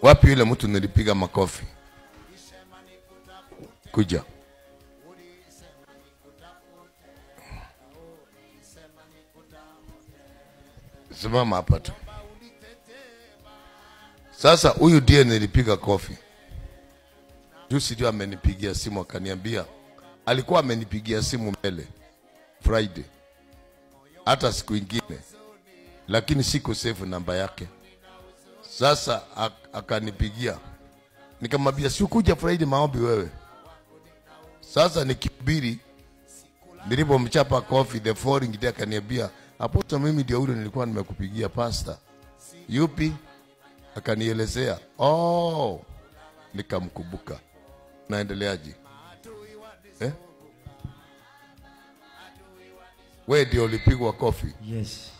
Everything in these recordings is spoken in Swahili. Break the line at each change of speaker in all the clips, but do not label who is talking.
Wapi yule mtu nilipiga makofi? Kuja. Simama hapa tu. Sasa huyu ndiye nilipiga kofi. Juzi ndio amenipigia simu akaniambia, alikuwa amenipigia simu mbele Friday, hata siku ingine, lakini siku save namba yake. Sasa akanipigia, nikamwambia sikuja Friday maombi wewe. Sasa nikibiri, nilipomchapa kofi the following day akaniambia, Apostle, mimi ndio yule nilikuwa nimekupigia pastor. Yupi? Akanielezea. Oh, nikamkumbuka. Naendeleaje? Eh? Wewe ndio ulipigwa kofi?
Yes.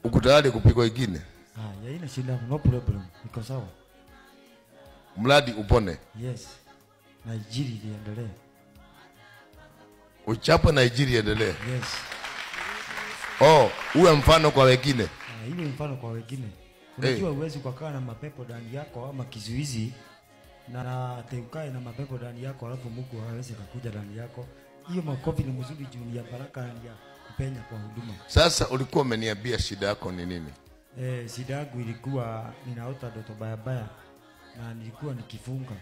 Uko tayari kupigwa ingine?
Ah, ya ina shida, no problem. Niko sawa.
Mradi upone.
Yes. Na injili iendelee.
Uchapo na injili iendelee.
Yes.
Oh, uwe mfano kwa wengine.
Ah, iwe mfano kwa wengine. Unajua huwezi kukaa na mapepo ndani yako ama kizuizi na teukae na mapepo ndani yako alafu Mungu hawezi kukuja ndani yako. Hiyo makofi ni mzuri juu ya baraka ya kupenya kwa huduma.
Sasa ulikuwa umeniambia shida yako ni nini?
Shida yangu ilikuwa ninaota ndoto baya baya na nilikuwa nikifunga.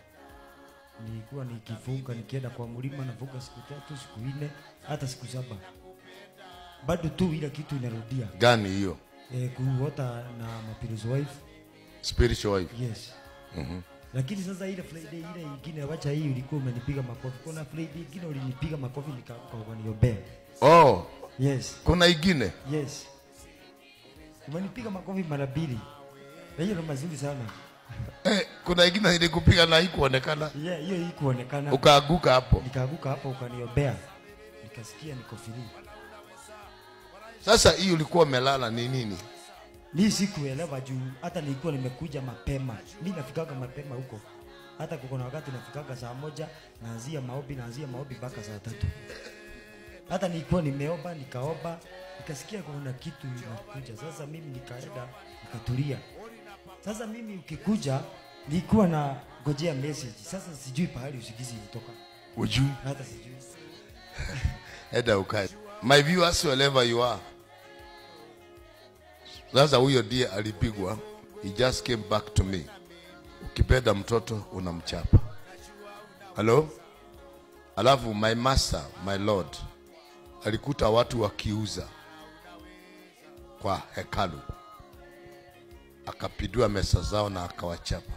Nilikuwa nikifunga nikienda kwa mlima nafunga siku 3, siku 4, hata siku 7. Bado tu ile kitu inarudia.
Gani hiyo?
Kuota na mapirizo wife.
Spiritual wife.
Yes. Mhm. Lakini sasa ile Friday ile nyingine, wacha hii ulikuwa umenipiga makofi. Kuna Friday nyingine ulinipiga makofi nikakuombea.
Oh.
Yes.
Kuna ingine?
Yes. Umenipiga makofi mara 2. Na hiyo ni mazuri sana.
Kuna ingine nilikupiga na haikuonekana.
Yeah, hiyo haikuonekana.
Ukaanguka hapo.
Nikaanguka hapo ukaniombea. Nikasikia niko free.
Sasa hii ulikuwa umelala ni nini?
Mimi sikuelewa juu hata nilikuwa nimekuja mapema. Mimi nafikaga mapema huko. Hata kuna wakati nafikaga saa 1, naanzia maombi mpaka saa 3. Hata nilikuwa nimeomba, nikaomba, nikasikia kuna kitu inakuja. Sasa mimi nikaenda nikatulia. Sasa mimi ukikuja nilikuwa na ngojea message. Sasa sijui pahali usigizi ilitoka.
Ujui?
Hata sijui.
Eda ukae. My viewers, wherever you are. Sasa huyo ndiye alipigwa. He just came back to me. Ukipenda mtoto unamchapa. Hello? Alafu my master, my lord, alikuta watu wakiuza kwa hekalu. Akapindua meza zao na akawachapa.